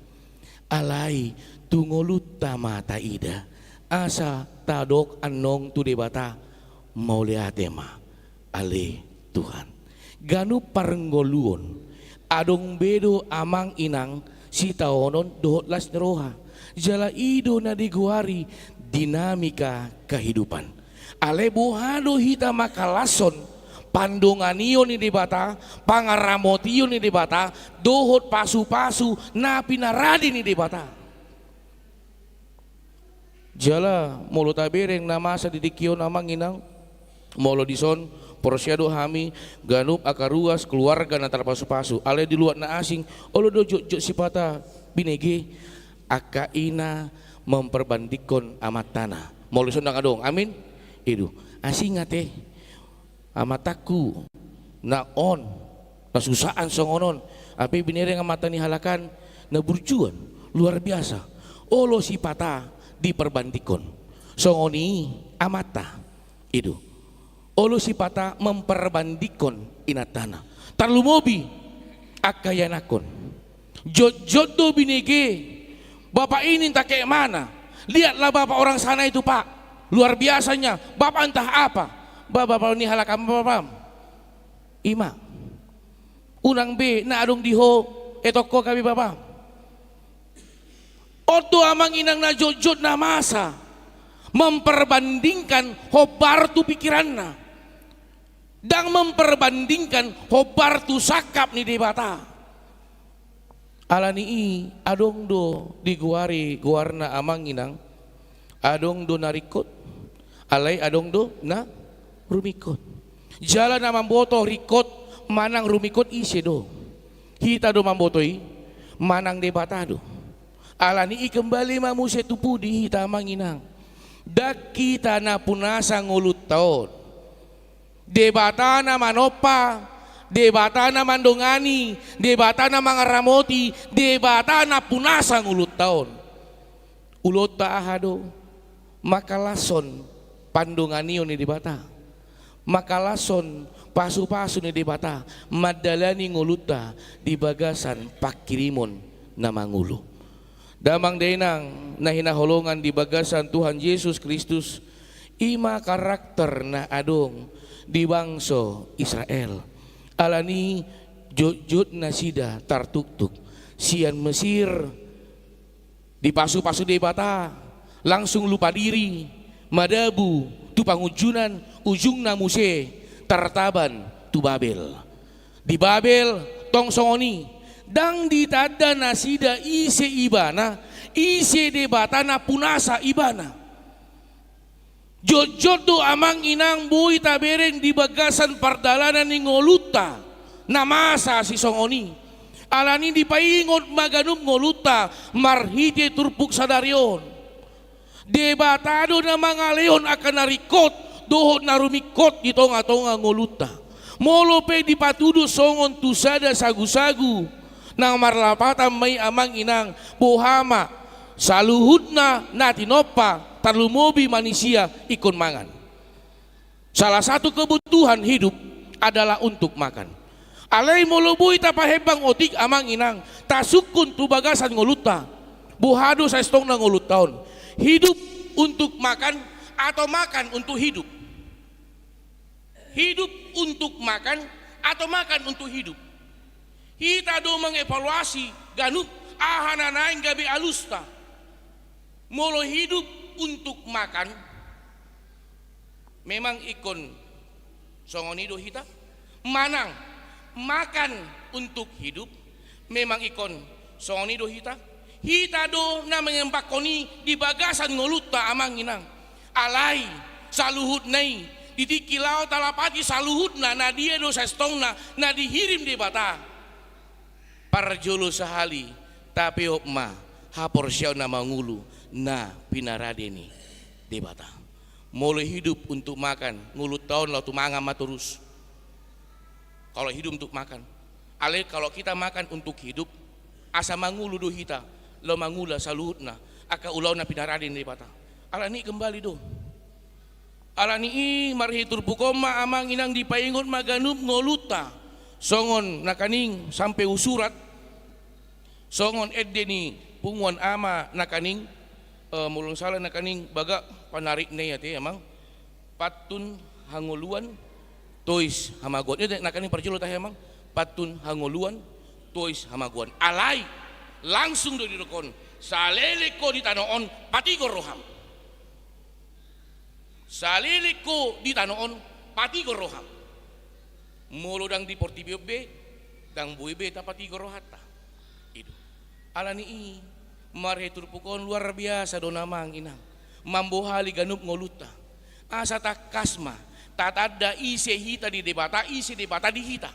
alai tu ngolunta ma taida, asa tadok annon tu Debata, mauliate ma, ale Tuhan. Ganup parngoluon, adong be do amang inang sitaonon dohot las ni roha. Jala i do na digoari dinamika kehidupan. Alai boha do hita mangkalashon pandonganion ni Debata, pangaramotion ni Debata, dohot pasu-pasu na pinarade ni Debata? Jala molo tabereng na masa di tingki on amang inang, molo dison, porsea do hami, ganup angka ruas keluarga na tarpasu-pasu, alai di luat na asing, olo do jotjot sipata binege, angka ina memperbandingkon amantana. Molo dison dang adong, amin? I do. Asing ate. Amantangku, na on, na susaan songon on, hape binereng amanta ni halak an, na burju an, luar biasa. Olo sipata diperbandingkon songon i amanta, i do. Olo sipata memperbandingkon inantana. Tarlumobi angka ianakhon. Jotjot do binege, "Bapak ini entah kayak mana. Lihatlah bapak orang sana itu, Pak. Luar biasanya. Bapak entah apa." Bah, bapak ni halak an ma bapam. I ma. Unang be na adong di ho, etong ho gabe bapam. On do amang inang na jotjot na masa memperbandingkan hombar tu pikiranna. Dang memperbandingkan hombar tu sangkap ni Debata. Alani i adong do digoari goarna amang inang, adong do na ringkot, alai adong do na rumingkot. Jala na mamboto ringkot manang rumingkot ise do? Hita do mamboto i? Manang Debata do? Alani i kembali ma muse tu pudi hita amang inang. Ndang hita na punasa ngolunta on. Debata na manompa, Debata na mandongani, Debata na mangaramoti, Debata na punasa ngolunta on. Ulaonta aha do? Mangkalashon pandonganion ni Debata, mangkalashon pasupasu ni Debata, mandalani ngolunta di bagasan panghirimon na mangolu. Damang dainang na hinaholongan di bagasan Tuhan Jesus Kristus, i ma karakter na adong di bangso Israel. Alani jotjot nasida tartuktuk sian Mesir, dipasupasu Debata, langsung lupa diri, madabu tu pangunjunan, ujungna muse tartaban tu Babel. Di Babel tong songon i, ndang ditanda nasida ise ibana, ise Debata na punasa ibana. Jotjot do amang inang boi tabereng di bagasan pardalanan ni ngolunta na masa sisongon i. Alani dipaingot ma ganup ngolunta marhite turpuk sadari on. Debata do na mangalehon angka na ringkot dohot na rumingkot di tongatonga ngolunta. Molo pe dipatudu songon tu sada sagusagu na marlapatan ma i amang inang, boha ma saluhutna na tinompa tarlumobi manisia ingkon mangan. Salah satu kebutuhan hidup adalah untuk makan. Alai molo boi tapahembang otik amang inang, tasungkun tu bagasan ngolunta, boha do sasintongna ngolunta on? Hidup untuk makan atau makan untuk hidup? Hidup untuk makan atau makan untuk hidup? Hita do mangevaluasi ganup aha na naeng gabe alusta. Molo hidup untuk makan, memang ingkon songon i do hita? Manang makan untuk hidup, memang ingkon songon i do hita? Hita do na mangembanghon i di bagasan ngolunta amang inang. Alai saluhutna i, di tingki laho talapati saluhutna, na dia do sasintongna na dihirim Debata? Parjolo sahali tapeop ma haporseaon na mangolu na pinarade ni Debata. Molo hidup untuk makan, ngolunta on laho tu mangan ma torus. Kalau hidup untuk makan. Alai kalau kita makan untuk hidup, asa mangolu do hita laho mangula saluhutna angka ulaon na pinarade ni Debata. Alani i kembali do. Alani i marhite turpuk on ma amang inang dipaingot ma ganup ngolunta. Songon nangkaning sampe husurat, songon ende ni punguan ama nangkaning, eh, molo sala nangkaning bagak panarikna i ate amang, pantun hangoluan, tois hamagoan. Ate nangkaning parjolo tahe amang, pantun hangoluan, tois hamagoan. Alai langsung do didok on, saleleng ho di tano on patigor roham. Saleleng ho di tano on patigor roham. Molo ndang di portibi on be, ndang boi be tapatigor rohanta. I do. Alani i marhite turpuk on luar biasa do amang inang mambohali ganup ngolunta. Asa tangkas ma tatanda ise hita di Debata, ise Debata di hita.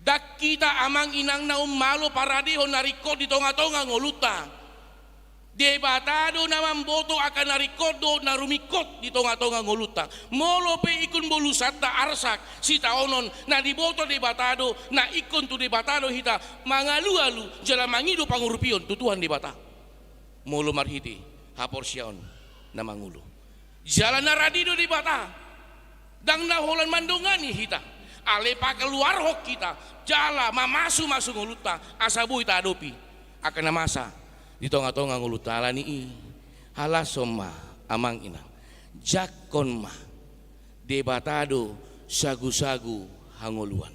Ndang hita amang inang na ummalo paradehon na ringkot di tongatonga ngolunta. Debata do na mamboto angka na ringkot dohot na rumingkot di tongatonga ngolunta. Molo pe ingkon bolusanta arsak sitaonon, na diboto Debata do, na ingkon tu Debata do hita mangalualu jala mangido pangurupion tu Tuhan Debata. Molo marhite haporseaon na mangolu. Jala na rade do Debata, ndang na holan mandongani hita, alai pakaluarhon hita jala mamasumasu ngolunta asa boi taadopi angka na masa di tongatonga ngolunta. Alani i halashon ma amang inang, jangkon ma, Debata do sagusagu hangoluan.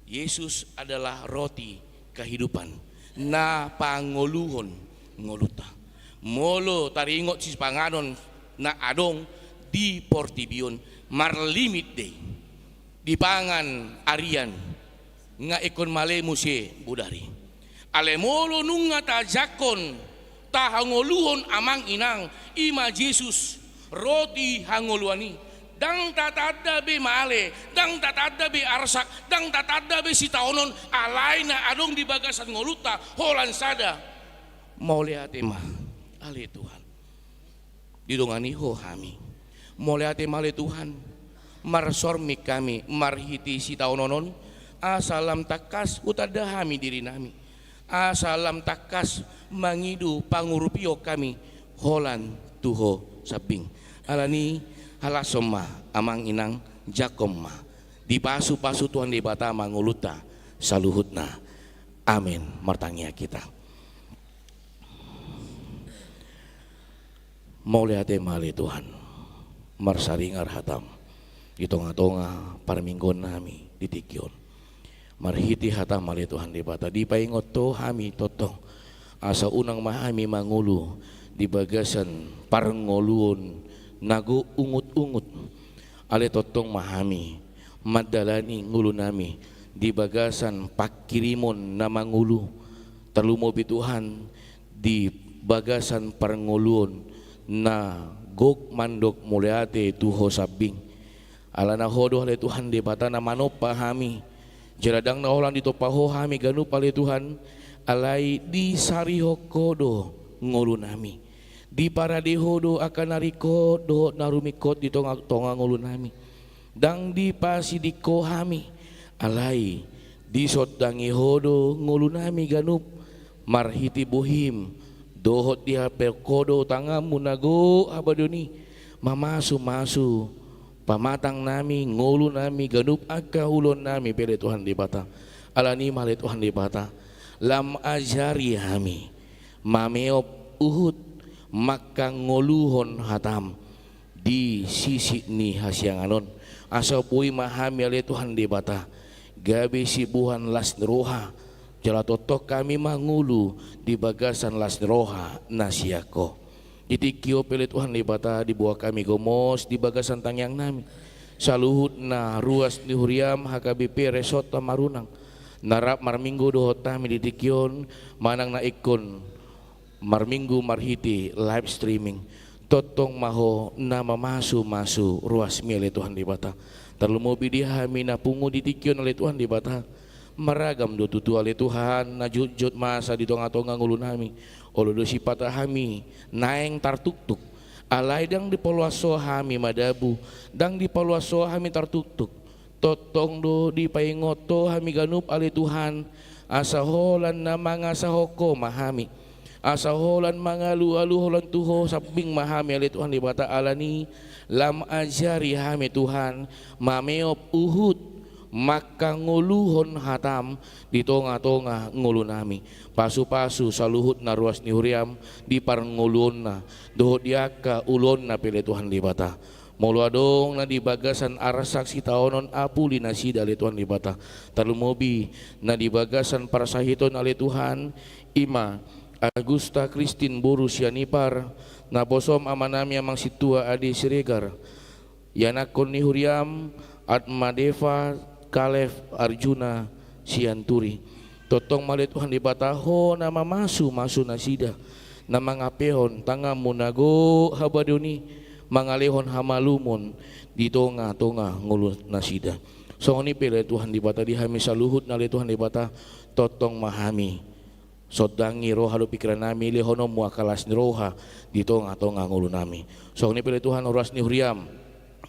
Yesus adalah roti kehidupan na pangoluhon ngolunta. Molo taringot sipanganon na adong di portibi on, marlimit do i, dipangan arian, nga ingkon male muse bodari. Alai molo nunga tajangkon, tahangoluhon amang inang, i ma Jesus, roti hangoluan i, Ndang tatanda be male, ndang tatanda be arsak, ndang tatanda be sitaonon, alai na adong di bagasan ngolunta holan sada. Mauliate ma, ale Tuhan. Didongani Ho hami. Mauliate ma ale Tuhan. Marsorming hami marhite sitaonon on, asa lam tangkas hutanda hami dirinami, asa lam tangkas mangido pangurupion hami holan tu Ho sambing. Alani, halashon ma, amang inang, jangkon ma. Dipasupasu Tuhan Debata ma ngolunta saluhutna. Amen. Martangiang hita. Mauliate ma ale Tuhan, marsaringar hatam di tongatonga parmingguonnami di tingki on. Marhite hatam ale Tuhan Debata, dipaingot Ho hami tongtong, asa unang ma hami mangolu di bagasan parngoluon na gok ungutungut. Alai tongtong ma hami mandalani ngolunami di bagasan pangkirimon na mangolu, tarlumobi Tuhan di bagasan parngoluon na gok mandok mauliate tu Ho sambing. Alana Ho do ale Tuhan Debata na manompa hami. Jala ndang na holan ditompa Ho hami ganup ale Tuhan, alai disarihon Ho do ngolunami. Diparade Ho do angka na ringkot dohot na rumingkot di tongatonga ngolunami. Ndang dipasiding Ho hami, alai disondangi Ho do ngolunami ganup, marhite bohim dohot diapehon Ho do tanganmu na gok habadeon i, mamasumasu pamatangnami, ngolunami, ganup angka ulaonnami pe ale Tuhan Debata. Alani ma ale Tuhan Debata, lam ajari hami mameop huhut mangkangoluhon hatam di sisik ni hasiangan on. Asa boi ma hami ale Tuhan Debata gabe siboan las ni roha, jala tongtong hami mangolu di bagasan las ni roha na sian Ho. Di tingki on pe ale Tuhan Debata, diboan hami gomos di bagasan tangiangnami saluhutna ruas ni huriam H K B P Resort Marunang, na rap marminggu dohot hami di tingki on, manang na ingkon marminggu marhite live streaming. Tongtong ma Ho na mamasumasu ruasmi ale Tuhan Debata. Tarlumobi di hami na pungu di tingki on ale Tuhan Debata. Maragam do tutu ale Tuhan na jotjot masa di tongatonga ngolunami. Olo do sipata hami naeng tartuktuk. Alai ndang dipaluas Ho hami madabu, ndang dipaluas Ho hami tartuktuk. Tongtong do dipaingot Ho hami ganup ale Tuhan, asa holan na mangasahon Ho ma hami, asa holan mangalualuhon tu Ho sambing ma hami ale Tuhan Debata. Alani, lam ajari hami Tuhan mameop huhut mangkangoluhon hatam di tongatonga ngolunami. Pasupasu saluhutna ruas ni huriam di parngoluonna dohot di angka ulaonna pe ale Tuhan Debata. Molo adong na di bagasan arsak sitaonon, apuli nasida ale Tuhan Debata. Tarlumobi na di bagasan parsahiton ale Tuhan, i ma Agusta Kristin boru Sianipar, naposom amanami amang sintua Ade Siregar, ianakhon ni huriam Atma Deva Kalef Arjuna Sianturi. Tongtong ma ale Tuhan Debata Ho na mamasumasu nasida, na mangalehon tanganmu na gok habadeon i, mangalehon hamalumon di tongatonga ngolu nasida. Songon i pe ale Tuhan Debata di hami saluhutna ale Tuhan Debata, tongtong ma hami sondangi roha dohot pingkirannami, lehononmu angka las ni roha di tongatonga ngolunami. Songon i pe ale Tuhan ruas ni huriam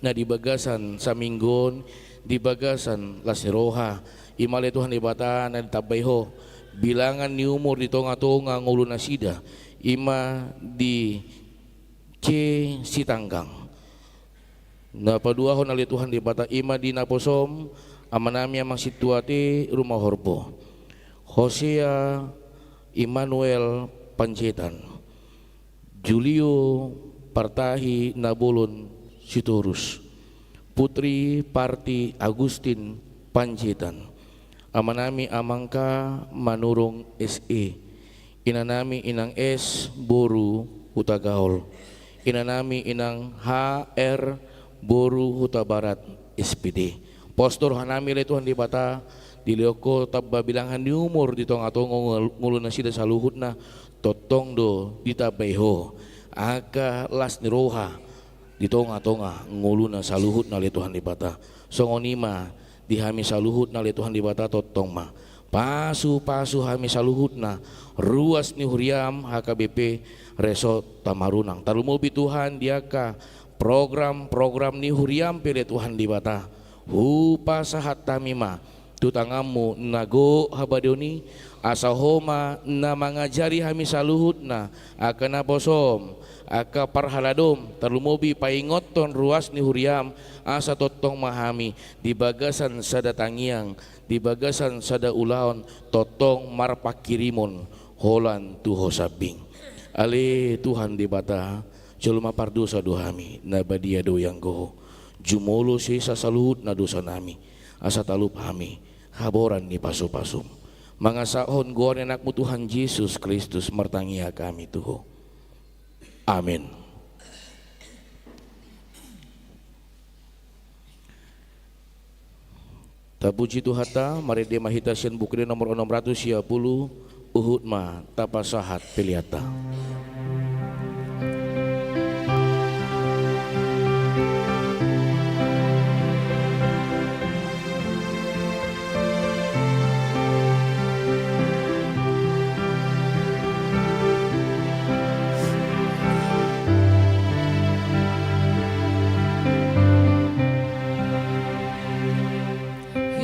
na di bagasan saminggu on, di bagasan las ni roha, i ma ale Tuhan Debata na ditambai Ho bilangan ni umur di tongatonga ngolu nasida, i ma di C Sitanggang. Na paduahon ale Tuhan Debata, i ma di naposom amanami amang sintua T Rumahorbo, Hosea Immanuel Panjaitan, Julio Partahi Nabolon Sitorus, Putri Parti Agustin Panjaitan, amanami amang K Manurung S E, inanami inang S boru Hutagaol, inanami inang H R boru Hutabarat S P D. Pos do rohanami ale Tuhan Debata, dilehon Ho tamba bilangan ni umur di tongatonga ngol-, ngolu nasida saluhutna. Tongtong do ditambai Ho angka las ni roha, di tonga-tonga ngoluna saluhutna ale Tuhan Debata. Songon i ma di hami saluhutna ale Tuhan Debata, tongtong ma pasu-pasu hami saluhutna ruas ni huriaM H K B P Resort Tamarunang. Tarlumobi Tuhan di angka program-program ni huriaM pe ale Tuhan Debata, hupasahat hami ma tu tanganMu na gok habadeon i, asa Ho ma na mangajari hami saluhutna, angka naposoM, angka parhaladoM, tarlumobi paingothon ruas ni huriaM, asa tongtong ma hami di bagasan sada tangiang, di bagasan sada ulaon, tongtong marpanghirimon holan tu Ho sambing. Ale Tuhan Debata, jolma pardosa do hami, na badia do ianggo Ho. Jumolo sesa saluhutna dosanami, asa talup hami haboran ni pasu-pasuM. Mangasahon goar ni AnakMu Tuhan Jesus Kristus martangiang hami tu Ho. Amen. Tapuji Tuhanta, marende ma hita sian Buku Ende nomor onom ratus sia pulu, huhut ma tapasahat peleanta.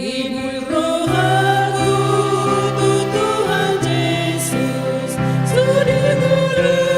Hibul rohangku tu Tuhan Jesus, sude guru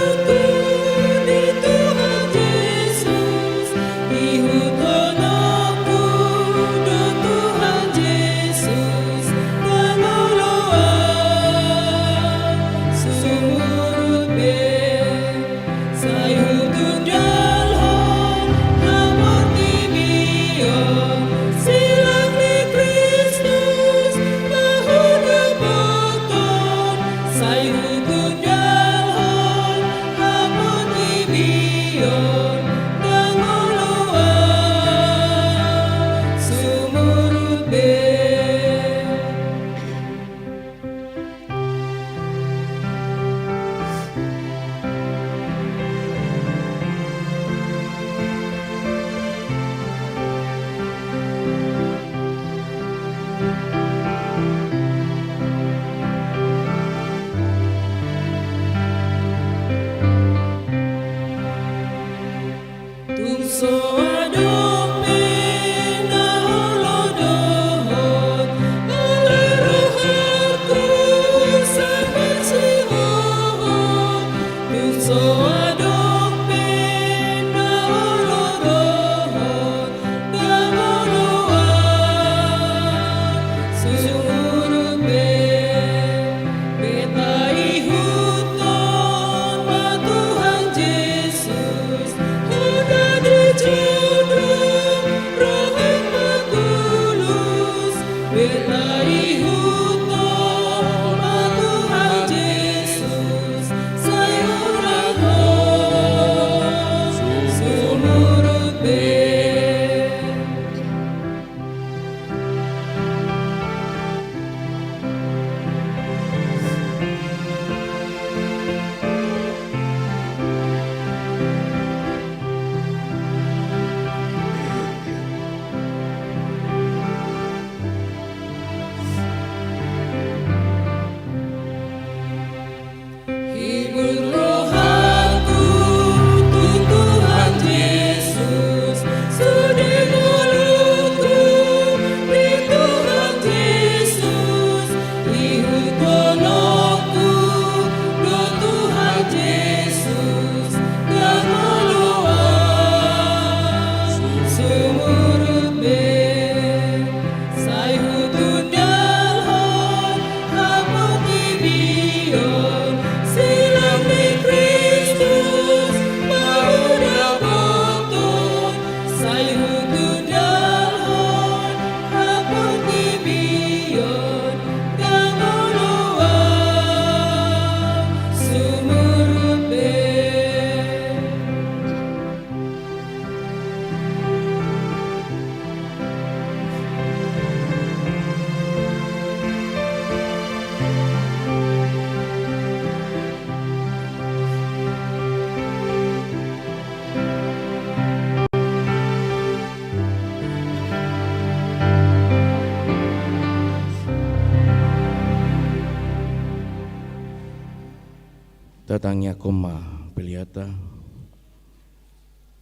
Tatangiangkon ma peleanta.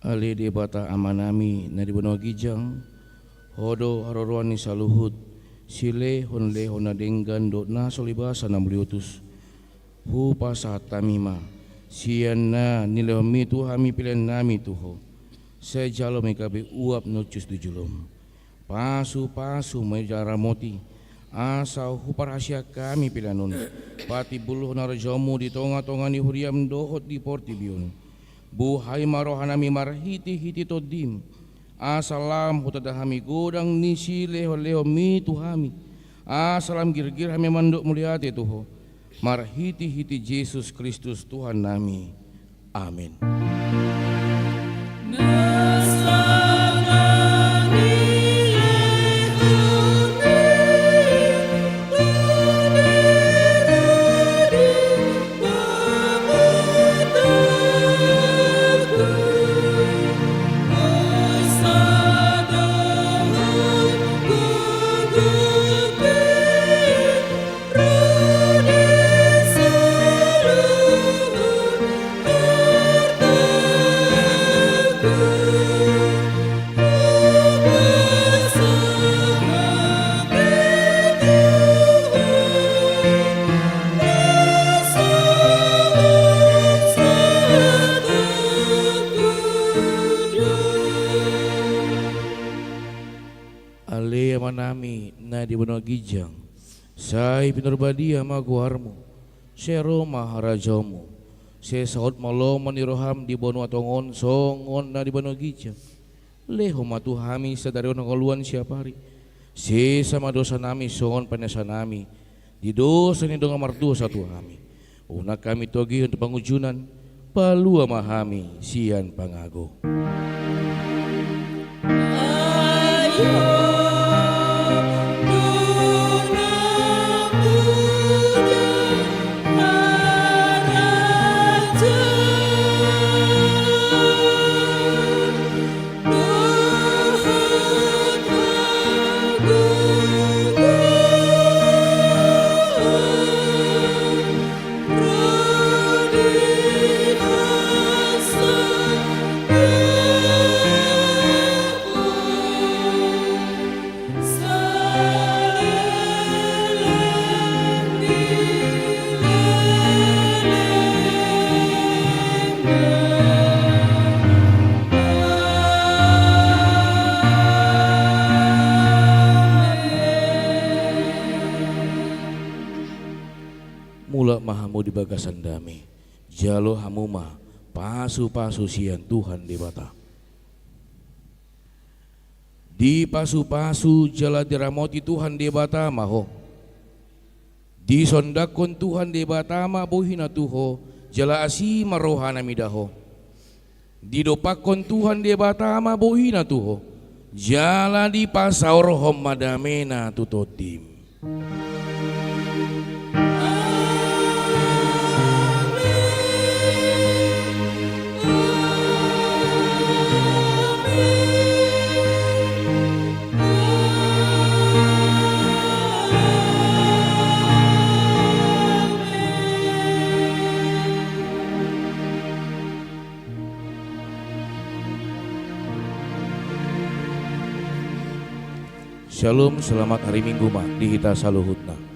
Ale Debata Amanami na di banua ginjang, Ho do haroroan ni saluhut, silehonlehon na denggan dohot na so libasa na mauliutus. Hupasahat hami ma, sian na nilehonmi tu hami peleannami tu Ho, sai jalo ma i gabe uap na hushus tu jolom. Pasupasu ma i jala ramoti, asa huparhaseang hami pelean on patimbulhon harajaonmu di tongatonga ni huriam dohot di portibi on. Buhai ma rohanami marhitehite Tondim, asa lam hutanda hami godang ni silehonlehonmi tu hami, asa lam girgir hami mandok mauliate tu Ho, marhitehite Jesus Kristus Tuhannami. Amen. Ale Amanami na di banua ginjang, sai pinarbadia ma goarmu, sai ro ma harajaonmu, sai saut ma lomo ni roham di banua tonga on songon na di banua ginjang. Lehon ma tu hami sadari on hangoluan siapari. Sesa ma dosanami songon panesanami di dosa ni dongan mardosa tu hami. Unang hami togihon tu pangunjunan, palua ma hami sian pangago. Mulak ma hamu di bagasan dame, jalo hamu ma pasupasu sian Tuhan Debata. Dipasupasu jala diramoti Tuhan Debata ma ho. Disondangkon Tuhan Debata ma bohiNa tu ho, jala asi ma rohaNa mida ho. Didompakkon Tuhan Debata ma bohiNa tu ho, jala dipasaorhon ma dameNa tu tondim. Syalom, selamat hari Minggu ma di hita saluhutna.